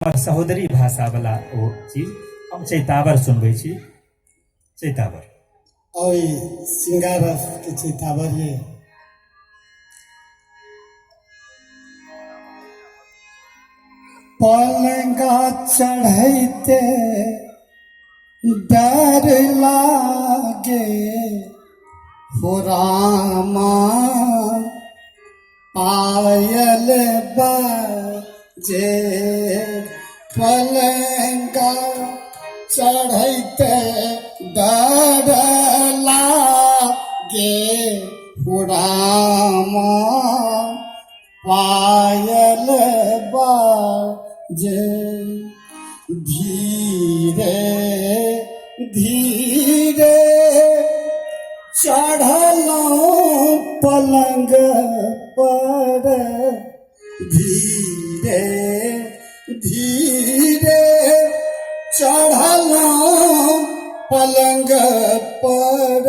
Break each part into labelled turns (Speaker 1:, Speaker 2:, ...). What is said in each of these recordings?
Speaker 1: हमर सहोदरी भाषा वाला ओ चीज हम चैतावर सुनबै छी। चैतावर
Speaker 2: और श्रृंगार रस के चैतावर ये पलंगा चढ़ैते डर लागे हो रामा, पायल बाजे। पलंगा चढ़ैते डर लागे हो रामा, पायल बाजे। धीरे धीरे चढ़लहुँ पलंग पर, धीरे धीरे चढ़लहुँ पलंग पर,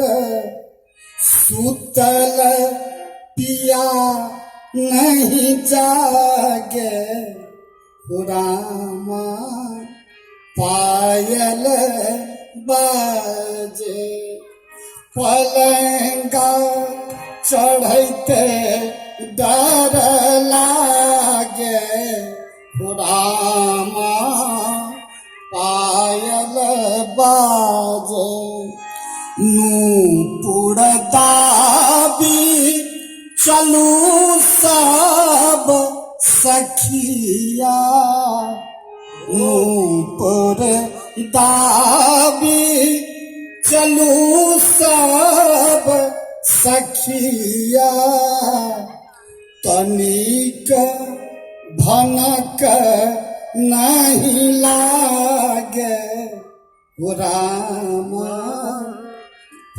Speaker 2: सुतल पिया नहीं जागे हो रामा, पायल बाजे। पलंगा चढ़ैते डर लागे हो रामा, पायल बाजे। नूपुर दाबी चलू सब सखिया, नूपुर दाबी चलू सब सखिया, तनिक भनक नहीं लागे हो रामा,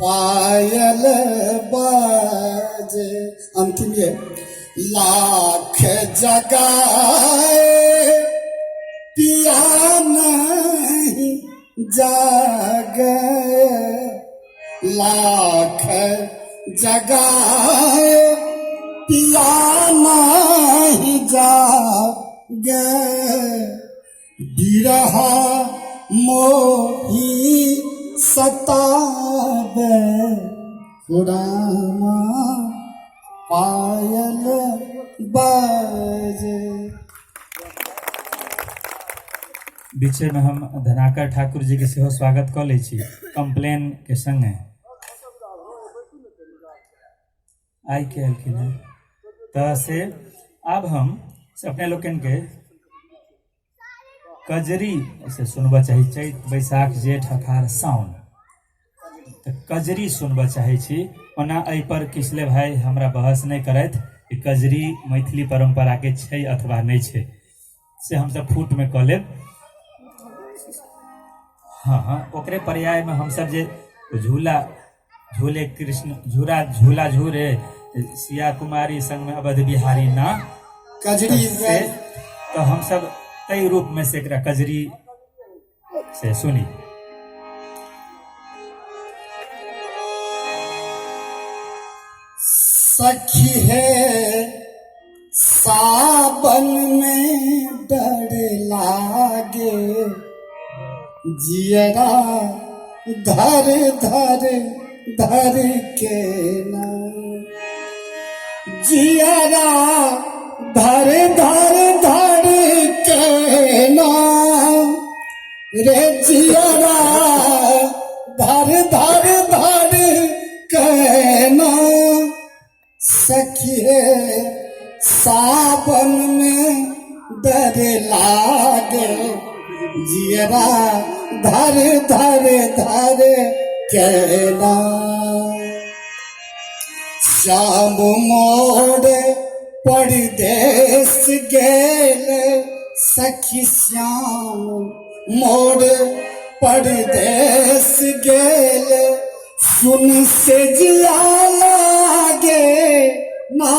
Speaker 2: पायल बाजे। अंतिम ये लाख जगाए पिया नहीं जागे, लाख जगाए पिया नहीं जागे, बिरहा मोही सतावे हो रामा, पायल बाजे।
Speaker 1: बीचे में हम धनाकर ठाकुर जी के सेहो स्वागत कऽ लै छी कंप्लेन के संगे। आइ के एलखिन हेँ तऽ से आब हम से अपने लोकनि के कजरी से सुनबऽ चाही। चैत बैसाख जेठ अखार साउन, तऽ कजरी सुनबऽ चाहै छी। ओना एहिपर किसले भाई हमरा बहस नहि करथि कि कजरी मैथिली परम्पराके छै अथवा नहि छै, से हमसब फूटमे कऽ लेब। हँ हँ, ओकरे पर्यायमे हमसब जे झूला झूले कृष्ण झूरा झूला झूरे सिया कुमारी संगमे अवध बिहारी ना
Speaker 2: कजरी
Speaker 1: से, तऽ हमसब ताहि रूपमे से एकरा कजरी से सुनी।
Speaker 2: सखी है सावन में डर लागे, जियरा धर धर धर के ना, जियरा धर धर धर के ना रे, जियरा धर धर धर के ना। सखिए सावन में डर लागे, जियरा धर धर धर के ना। श्याम मोर परदेश गेल, सखी श्याम मोर परदेश गेल, सुन से जिया लागे ना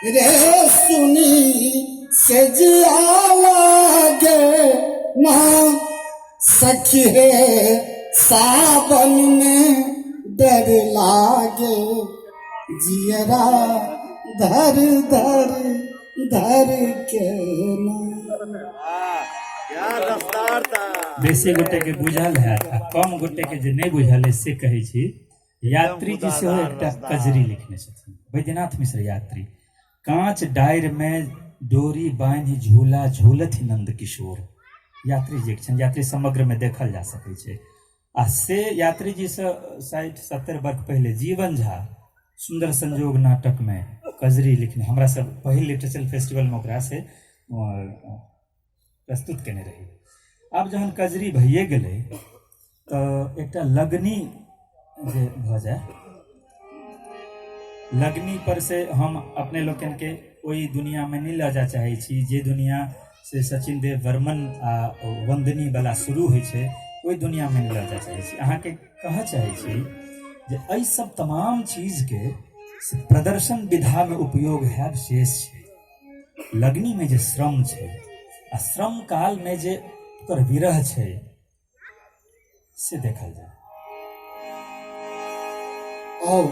Speaker 2: रे, सुनी से जिया लागे ना। सखी हे सावन में डर लागे, जियरा धर धर धर के ना।
Speaker 1: बेसी गोटे के बुझल हैत आ कम गोटे के जे नहि बुझल है से कहै छी। यात्री जी सेहो एकटा कजरी लिखने छथिन, वैद्यनाथ मिश्र यात्री। कांच डारि में डोरी बान्हि झूला झूलथि नंद किशोर, यात्री जी छनि, यात्री समग्र में देखल जा सकै छै। आ से यात्री जी से 60-70 वर्ष पहिले जीवन झा सुंदर संजोग नाटक में कजरी लिखने, हमरा सब पहिल लिटरेचर फेस्टिवल में ओकरा से प्रस्तुत केने रही। आब जहन कजरी भइए गेलै तऽ एकटा लगनी जे भऽ जाय, लगनी पर से हम अपने लोकनिके ओहि दुनियामे नहि लऽ जाय चाहै छी जे दुनिया से सचिन देव बर्मन आ वन्दनी वाला शुरू होइ छै, ओहि दुनियामे नहि लऽ जाय चाहै छी। अहाँके कहऽ चाहै छी जे एहि सब तमाम चीजके से प्रदर्शन विधामे उपयोग हैब शेष छै। लगनीमे जे श्रम छै आ श्रम कालमे जे ओकर विरह छै से देखल जाय।
Speaker 2: और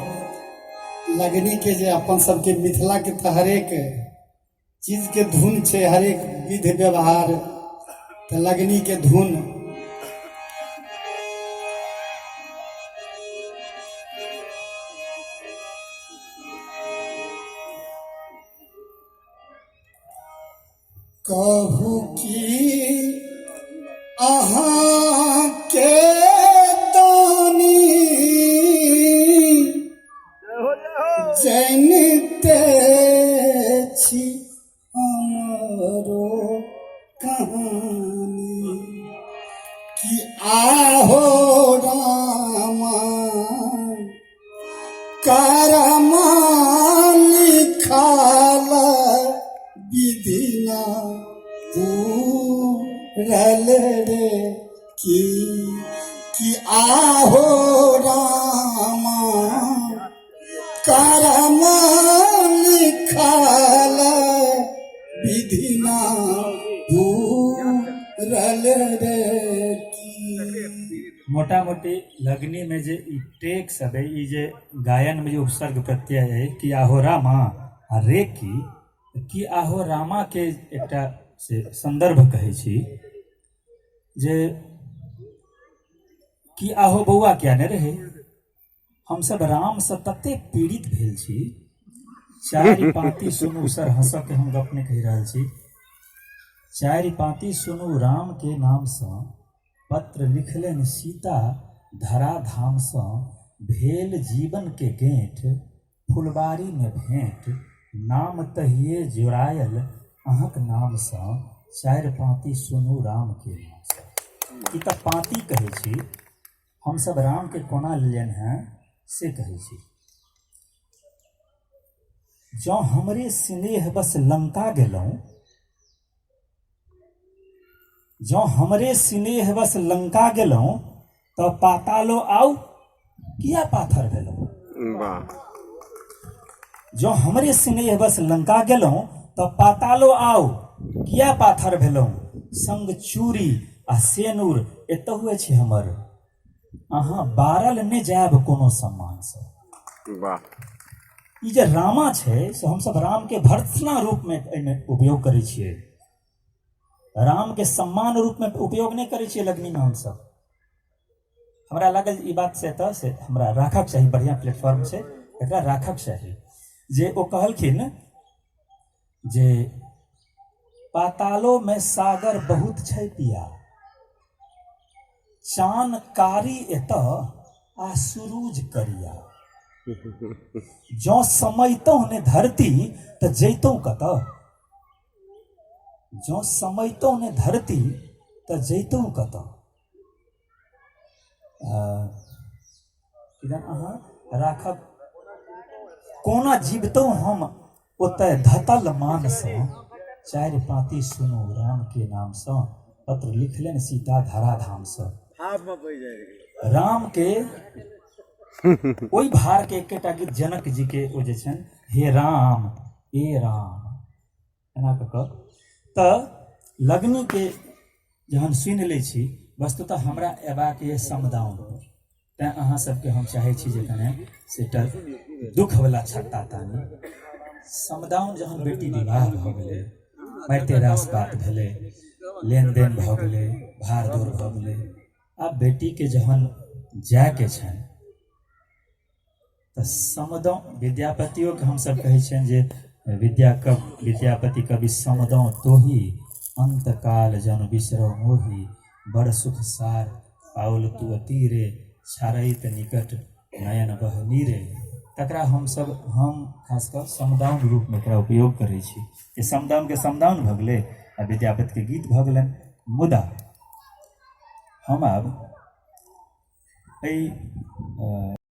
Speaker 2: लगनी के जे अपन सबके मिथिला के तऽ हरेक चीज के धुन छै, हरेक विध व्यवहार, तऽ लगनी के धुन कहू की अहाँ के दानी जनिते छी हमरो कहानी कि आहो रामा करमा लिखाल विधिना पूरल रे की कि आहो रामा करमा लिखाल विधिना पूरल रे की।
Speaker 1: मोटा मोटी लगनी में जे ई टेक सब है, ई जे गायन में जे उपसर्ग प्रत्यय है कि आहो रामा आ रे की, की आहो रामा के एकटा से संदर्भ कहै छी जे की आहो बौआ किया ने रहे। हमसब राम से तते पीड़ित भेल छी। चारि पाँति सुनू सर, हंसऽ के हम गप नहि कहि रहल छी। चारि पाँति सुनू राम के नाम सँ, पत्र लिखलनि सीता धराधाम सँ, भेल जीवन के गेंठ फुलबाड़ी मे भेंट, नाम तहिये जोड़ायल अहाँक नाम सँ, चारि पाँति सुनू राम के नाम सँ। ई तऽ पाँति कहै छी, हमसब राम के कोना लेलियनि हेँ से कहै छी। जँ हमरे स्नेह बस लंका गेलहुँ, जँ हमरे स्नेह बस लंका गेलहुँ तऽ पातालो आउ किया पाथर भेलहुँ।
Speaker 3: वाह।
Speaker 1: जँ हमरे स्नेह बस लंका गेलहुँ तऽ पातालो आउ किया पाथर भेलहुँ। संग चूड़ी आ सेनुर एतहु अछि हमर, अहाँ बारल नहि जायब कोनो सम्मानसँ।
Speaker 3: वाह।
Speaker 1: ई जे रामा छै से हमसब रामके भर्त्सना रूपमे एहिमे उपयोग करै छियै, रामके सम्मान रूपमे उपयोग नहि करै छियै लगनीमे हमसब। हमरा लागल ई बात से तऽ से हमरा राखक चाही, बढ़िआँ प्लेटफॉर्म छै, एकरा राखक चाही। जे ओ कहलखिन जे पातालोमे सागर बहुत छै पिया, चान कारी एतऽ आ सुरूज करिया, जँ समैतहुँ ने धरती तऽ जैतहुँ कतऽ, जँ समैतहुँ ने धरती तऽ जैतहुँ कतऽ। किदन अहाँ राखब कोना जीवतहुँ हम ओतय धतल मानसँ, चारि पाँति सुनू राम के नामसँ, पत्र लिखलनि सीता धराधामसँ। राम के ओहि भार के एकेटा गीत जनक जी के ओ जे छनि, हे राम ए राम, एना कऽ कऽ तऽ लगनीके जहन सुनि लै छी, वस्तुतः हमरा अयबाक यऽ समदाउन पर, तैँ अहाँ सबके हम चाहै छी जे कने से एकटा दुखवला छत्ता तानी। समदाउन जहन बेटी विवाह भऽ गेलै, मारिते रास बात भेलै, लेनदेन भऽ गेलै, भाड़ दौड़ भऽ गेलै। आब बेटीके जहन जायके छनि तऽ समदाउन, विद्यापतियोके हमसभ कहै छियनि जे विद्या विद्यापति कवि समदाउन तोही, अन्तकाल जन बिसरौ मोही, बड़ सुख सार पाओल तू अति रे, छाड़ैत निकट नयन बहनी रे। तकरा हमसभ, हम खास कऽ समदाउन रूपमे एकरा उपयोग करै छी। ई समदाउनके समदाउन भऽ गेलै आ विद्यापतिके गीत भऽ गेलनि। मुदा हम आब एहि